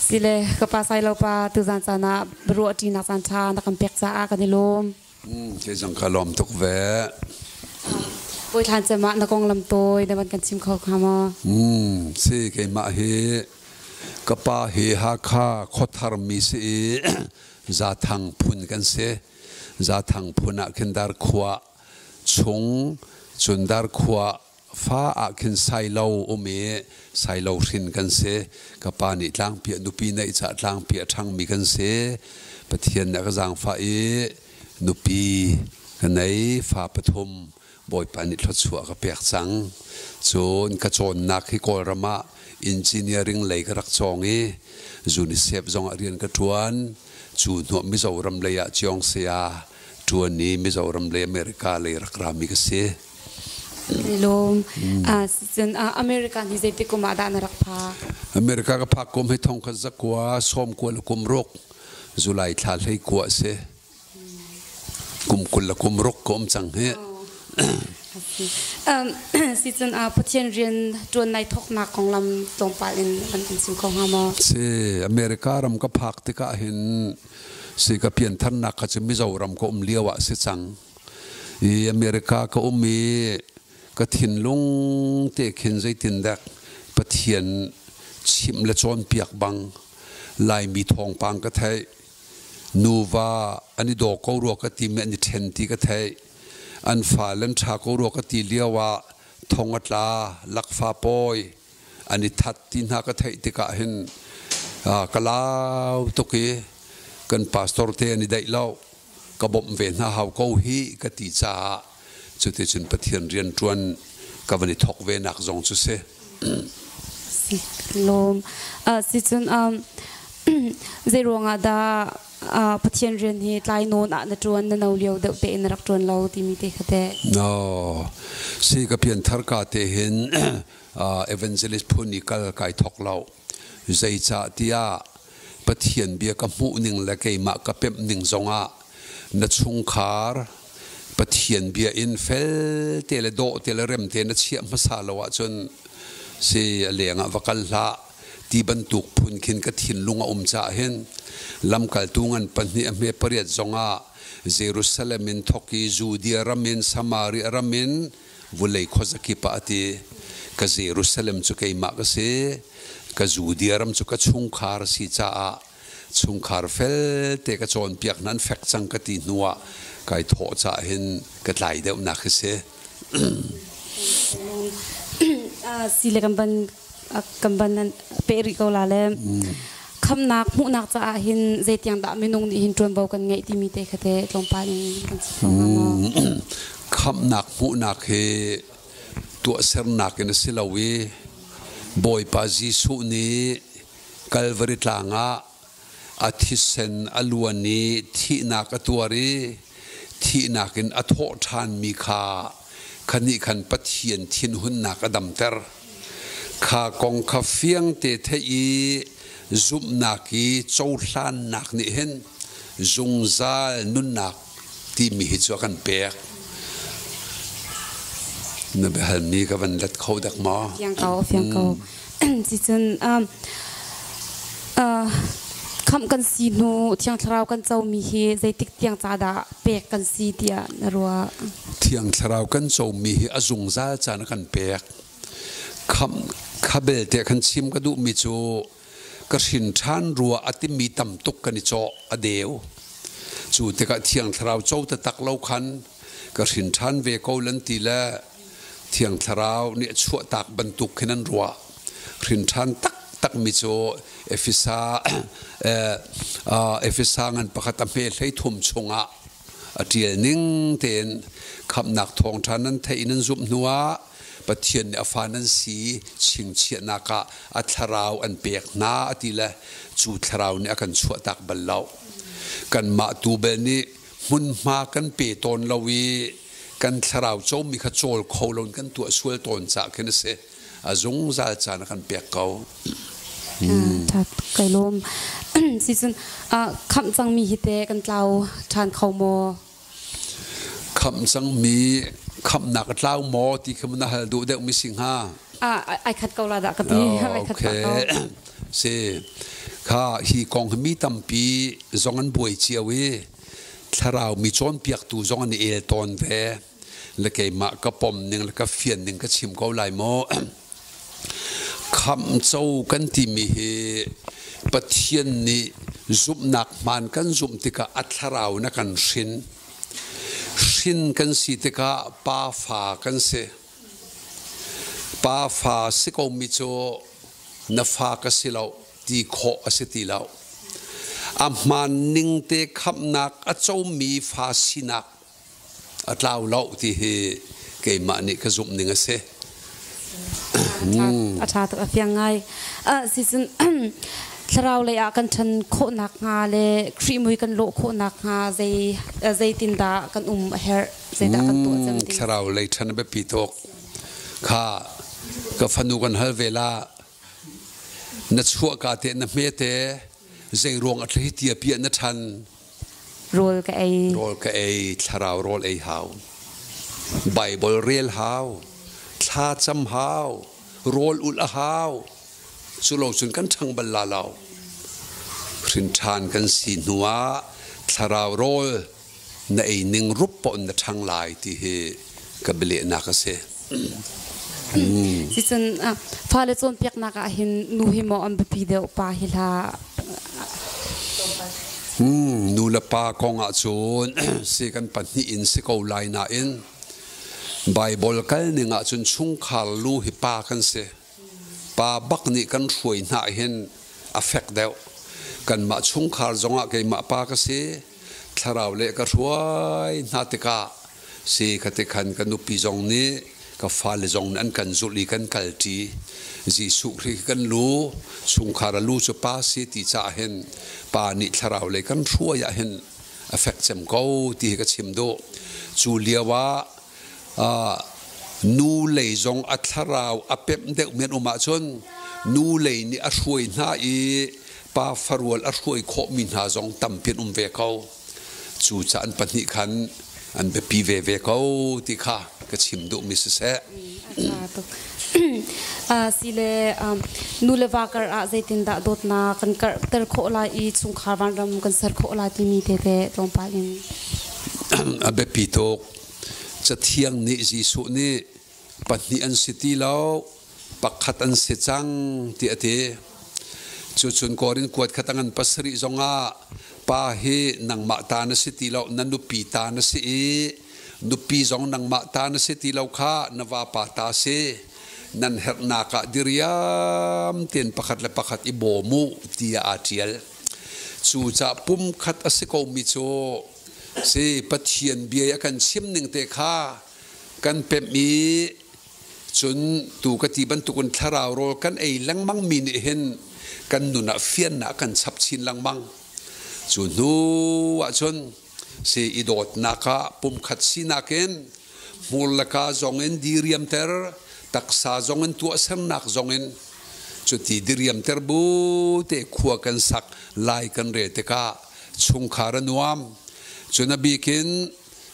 Sile ka pa sai lo pa tuzan caan ah ruah ṭinak caan ṭha na kan pek caah kan i lawm. Kei zong ka lawm tuk ve. Bawi Thlan Cem ah na konglam tawi na van kan chim kho hnga maw? Si keimah hi ka pa hi Hakha khuathar mi si i Zathang phun kan si. Zathang phun ah khin Darkhua chung cun Darkhua fa ah khin Sailo um i Sailo hrin kan si. Ka pa nih tlangpi a nupi neih caah tlangpi a ṭhangmi kan si. Pathian nih a ka zaangfah i nupi ka nei, fa pathum Bawipa nih thluachuah ka pek cang. Cun ka cawnnak hi Kawlram ah engineering lei ka rak cawng i UNICEF zong ah rian ka ṭuan. Cu hnuah Mizoram lei ah Ciong-saya ṭuan i Mizoram lei America lei rak rami ka si. Lawm. Cun America hi zeitik kum ah dah na rak phak? America ka phak kum hi thong khat zakua sawm kua le kum ruk July thla hlei kua a si. Kum 20 le kum ruk ka um cang hi. Si cun Pathian rian ṭuan nai thawknak konglam tlawmpal in kan kan chim kho hnga maw? Si America ram ka phak tikah hin si ka piantharnak kha cu Mizoram ka um lio ah si cang. I America ka um i ka thinlung te khin zeitindah Pathian chimh le cawnpiak bang Laimi thawngpang ka theih. Nuva an i daw ko rua ka ti mi an i ṭhen ti ka theih. An fale an ṭha ko rua ka ti lio ah thong a tla, lakfa pawi an i that ti hna ka theih tikah hin ka lau tuk i kan pastor te an i daih lo. Ka bawmh ve hna hau ko hi ka ti caah cuticun Pathian rianṭuan ka van i thawk ve nak zong cu si. Si lawm. Sicun zei ruangah dah Pathian rian hi tlai nawn ah na ṭuan, na no lio deuh tein na rak ṭuan lo timi te kha teh? No. Si ka pianthar ka te hin evangelist phun i kal kai thawk lo. Zeicah tiah Pathian bia ka hmuh ning le keimah ka pemh ning zongah na chungkhar Pathian bia in fel te le dawh te le rem te na chiah hmasa lo ahcun si a leng ah va kal hlah ti bantuk phun khin ka thinlung a um caah hin lamkaltu ngan pahnih a hme pariat zongah Jerusalem in thok i Judea ram in Samaria ram in vulei khuazakip ah a ti. Ka Jerusalem cu keimah ka si, ka Judea ram cu ka chungkhar a si caah chungkhar felte ka cawnpiak hna an fek cang ka ti hnuah kai thawh caah hin ka tlai deuhnak hi si. Si le kan ban peh rih ko la le khamnak hmuhnak caah hin zeitiang dah minung nih hin ṭuanvo kan ngeih timi te kha te tlawmpal in kan chim kho hnga maw? Khamhnak hmuhnak hi tuahsernak in a si lo i Bawipa Jesuh nih Kalvari tlang ah a thisen a luan i thihnak a tuar i thihnak in a thawh ṭhanmi kha kha nih khan Pathian thinhunnak a damter. Kha kong kha fiangte theih i zumhnak i cohlannak nih hin zungzal nunnak timi hi cu a kan pek. Na biahalmi ka van let kho dek maw? Fiang ko, fiang ko. Sicun khamh kan si hnu Thiang Thlarau kan comi hi zeitik tiang ca dah pek kan si tiah na ruah? Thiang Thlarau kan comi hi a zungzal caan a kan pek. Khamh kha belte khan chim ka duhmi cu ka hrin ṭhan rua a timi tam tuk kan i cawh a deu. Cu tikah Thiang Thlarau co taktak lo khan ka hrin ṭhan ve ko lan ti le Thiang Thlarau nih a chuahtak bantuk khin an ruah. Hrin ṭhan taktakmi cu Efesa Efesa ngan pakhat a hme 13 chungah a ṭial ning tein khamhnak thawngṭha nan theih in nan zumh hnuah Pathian nih a fa nan si chingchiahnak ah a thlarau an pek hna a ti le cu thlarau nih a kan chuahtak bal lo. Kanmah tu bel nih hmunhma kan pe tawn lo i kan thlarau comi kha cawl kho lo in kan tuah sual tawn caah khin a si. A zungzal caan a kan pek ko. Ṭha kai lawm. Sicun khamh cangmi hi te kan tlau ṭhan kho maw? Khamh cangmi khamhnak a tlau maw ti kha na hal duh deuhmi si hnga? Ai khat ko la dah ka ti. Okay. Si. Kha hi kong hi mi tampi zong an buai cio i thlarau mi cawnpiaktu zong an i el tawn ve. Le keimah ka pom ning le ka fian ning ka chim ko lai maw? Khamhco kan timi hi Pathian nih zumhnak hmaan kan zumh tikah a thlarau in a kan hrin. Hrin kan si tikah pa fa kan si. Pa fa si komi cu na fa ka si lo ti khawh a si ti lo. A hmaan ning te khamhnak a comi fa sinak a tlau lo ti hi keimah nih ka zumh ning a si. A ṭha tuk a fiang ngai. Season thlarau lei ah kan ṭhan khawhnak hnga le Khrih mui kan lawh khawhnak hnga zei zeitindah kan um a herh zeidah kan tuah cem ding. Thlarau lei ṭhan a biapi tuk. Kha ka fanu kan hal ve la na chuah ka te na hme te zei ruang a thli tia piah na ṭhan Rawl ka ei. Rawl ka ei, thlarau rawl ei hau. Bible rel hau, thla cam hau, rawl ulh a hau. Cu lo cun kan ṭhang bal la lo. Hrin ṭhan kan si hnu ah thlarau rawl na ei ning rup paoh in na ṭhang lai ti hi ka bialehnak a si. Sicun fale cawnpiaknak ah hin nu hi maw an biapi deuh pa hi hlah. Nu le pa kong ah cun si kan pahnih in si ko lai nain Bible kal ning ah cun chungkhar lu hi pa kan si. Pa bak nih kan hruai hna hin a fek deuh. Kanmah chungkhar zongah keimah pa ka si. Thlarau le ka hruai hna tikah si ka ti khan ka nupi zong nih ka fale zong nih an kan zulh i kan kalṭi. Jesuh Khrih kan lu, chungkhar a lu cu pa si ti caah hin pa nih thlarau lei kan hruai ah hin a fek cem ko ti hi ka chim duh. Cu lio ah nu lei zong a thlarau a pemh deuh men um ahcun nu lei nih a hruai hna i pa farual a hruai khawhmi hna zong tampi an um ve ko. Cu ca an pahnih khan an biapi veve ko ti kha ka chim duhmi siseh. Sile nu le va kar ah zeitindah dawtnak kan karhter khawh lai i chungkhar vanram kan ser khawh lai timi tete tlawmpal in. A biapi tuk. Cathiang nih Jesuh nih pahnih an si ti lo, pakhat an si cang ti a ti. Cucun Korin kuat khat a ngan pasarih zongah pa hi nangmah ta na si ti lo, na nupi ta na si i nupi zong nangmah ta na si ti lo kha na vapa ta si. Nan herhnak ah diriam tein pakhat le pakhat i bawm u tiah aa ṭial. Cucaah pumkhat a si komi cu si Pathian bia i a kan chim ning te kha kan pemh i Cun tu ka ti bantukin thlarau rawl kan ei lengmang mi nih hin kan nun ah fiannak kan chap chin lengmang. Cu hnu ahcun si i dawtnak ah pumkhat sinak in hmur le ka zong in diriamter, taksa zong in tuahsernak zong in cuti diriamter bu te khua kan sak lai kan rel tikah chungkhar a nuam. Cun a bik in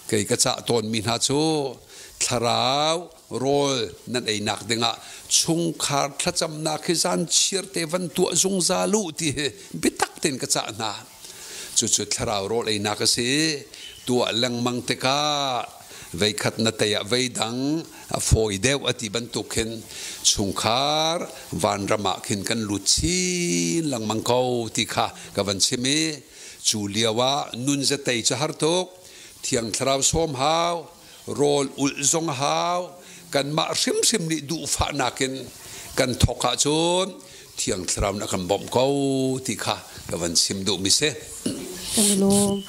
kei ka cah tawnmi hna cu thlarau rawl nan einak dingah chungkhar thlacamnak hi zan chiar te van tuah zungzal u ti hi biatak tein ka cah hna. Cucu thlarau rawl einak a si. Tuah lengmang tikah veikhat na tei ah veidang a fawi deuh a ti bantuk khin chungkhar vanram ah khin kan lut chin lengmang ko ti kha ka van chim i cu lio ah nun zatei cu har tuk. Thiang Thlarau sawm hau, rawl ulh zong hau, kanmah hrimhrim nih duhfahnak in kan thawk ahcun Thiang Thlarau nih a kan bawmh ko ti kha ka van chim duhmi si. Kan i lawm.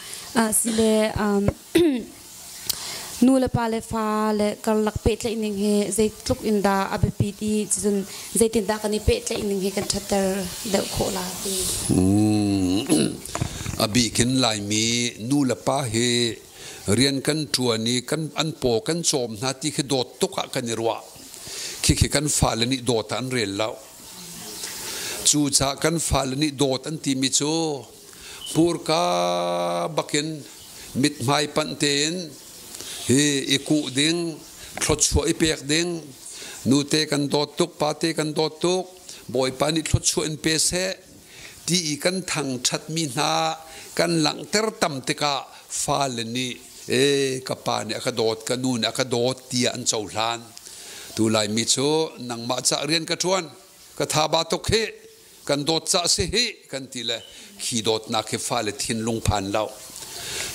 Sile nu le pa le fa le karlak pehtlaih ning hi zeitluk in dah a biapi ti cun zeitindah kan i pehtlaih ning hi kan ṭhatter deuh khawh la ti. A bikin Laimi nu le pa hi rian kan ṭuan i kan an paw kan cawm hna ti khi dawt tuk ah kan i ruah. Khikhi kan fale nih dawt ah an rel lo. Cucaah kan fale nih dawt an timi cu hmurka bakin mithmai panh tein hi i kuh ding, thluachuah i pek ding, nute kan dawt tuk, pate kan dawt tuk, Bawipa nih thluachuah in pe seh. Ti i kan thangṭhatmi hna kan langhter tam tikah fale nih e ka pa nih a ka dawt, ka nu nih a ka dawt tiah an cohlan. Tu Laimi cu nangmah cah rian ka ṭuan, ka thaba tuk hi, kan dawt cah si hi kan ti le khi dawtnak hi fale thinlung phan lo.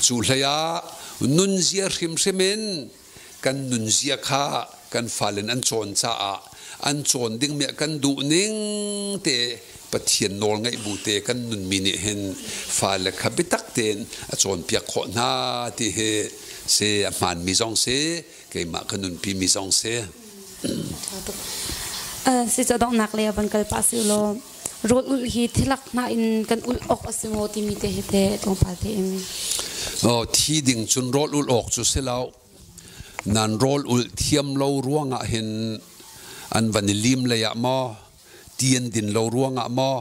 Cu hlei ah nunzia hrimhrim in kan nunzia kha kan fale an cawn caah an cawn dingmi ah kan duh ning te Pathian nawl ngaih bu te kan nunmi nih hin fale kha biatak tein a cawnpiak khawh hna ti hi si a hmaanmi zong si keimah ka nunpi mi zong si. Si donghnak le van kal pah si law rawl ulh hi thilak hna in kan ulh awk a si maw timi te hi te tlawmpal te in. Oh, thi ding cun rawl ulh awk cu si lo. Nan rawl ulh thiam lo ruangah hin an van i lim lei ah maw ti an din lo ruangah maw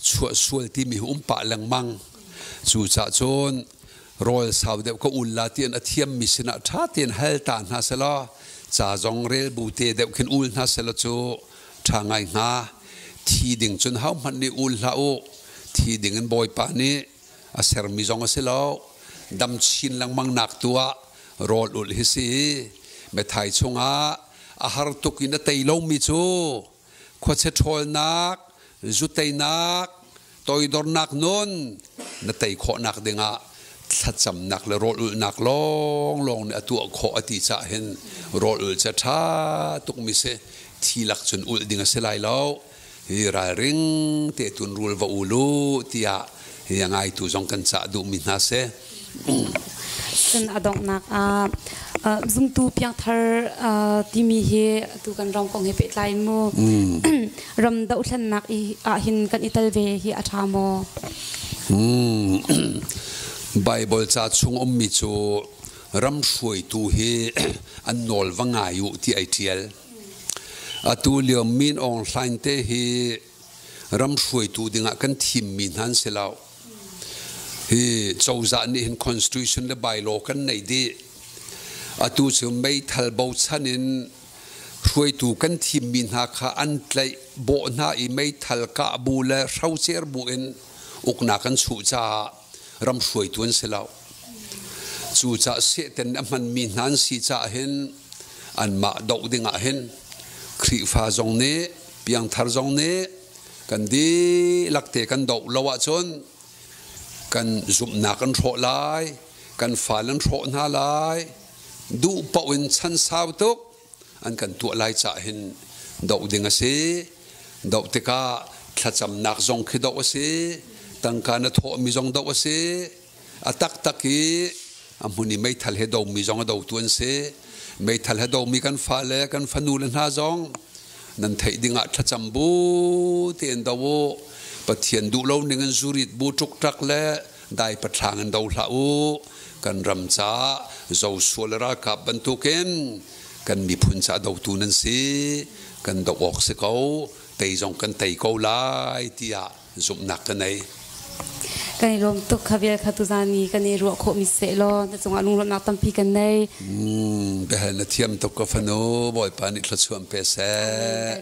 chuah sual timi hi um pah lengmang. Cucah cun rawl sau deuh ka ul la ti an a thiammi sinah ṭha tein hal ta hna selaw ca zong rel bu te deuh khin ul hna selaw cu ṭha ngai hnga. Thi ding cun hohmanh nih ul hlah u. Thi ding in Bawipa nih a sermi zong a si lo. Dam chin lengmang nak tu ah rawl ulh hi si. Methai chungah a har tuk in a tei lomi cu khuachia ṭhawlnak, zu teinak, toidornak nun na tei khawhnak dingah thlacamnak le rawl ulhnak lawnglawng nih a tuah khawh a ti caah hin rawl ulh cu a ṭha tukmi si. Thi lak cun ulh ding a si lai lo. Hi ralring te tun rul va ul u tiah hi a ngaitu zong kan cah duhmi hna si. Cun a donghnak ah zumtu piangthar timi hi atu kan ram kong he pehtlai in mu ram dohthlennak ah hin kan i tel ve hi a ṭha maw? Bible ca chung ummi cu ram hruaitu hi an nawl va ngai u ti ai ṭial. Atu lio Min Aung Hlaing te hi ram hruaitu dingah kan thimmi hna an si lo. Hi cozah nih hin constitution le bylaw kan neih dih. Atu cu meithal bochan in hruaitu kan thimmi hna kha an tlaih bawh hna i meithal kah bu le hrocer bu in uknak an chuh caah ram hruaitu an si lo. Cucaah Satan a hmanmi hna an si caah hin anmah doh dingah hin Khrihfa zong nih piangthar zong nih kan dihlak te kan doh lo ahcun kan zumhnak an hrawh lai, kan fale an hrawh hna lai, duh paoh in chan sau tuk an kan tuah lai caah hin doh ding a si. Doh tikah thlacamnak zong khi doh a si, tangka na thawhmi zong doh a si, a taktak i a hmun i meithal he domi zong a dotu an si. Meithal he domi kan fale, kan fanu le hna zong nan theih dingah thlacam bu tein do u. Pathian duh lo ning in zurit bu ṭukṭak le dai pathlang in do hlah u. Kan ram caah zosual ralkap bantukin kan miphun caah dotu nan si. Kan doh awk si ko. Tei zong kan tei ko lai tiah zumhnak ka nei. Kan i lawm tuk kha vial kha tuzan ni kan i ruah khawh mi seh law na cungah lunglawmhnak tampi kan nei. Biahal na thiam tuk ka fanu Bawipa nih thluachuah pe seh.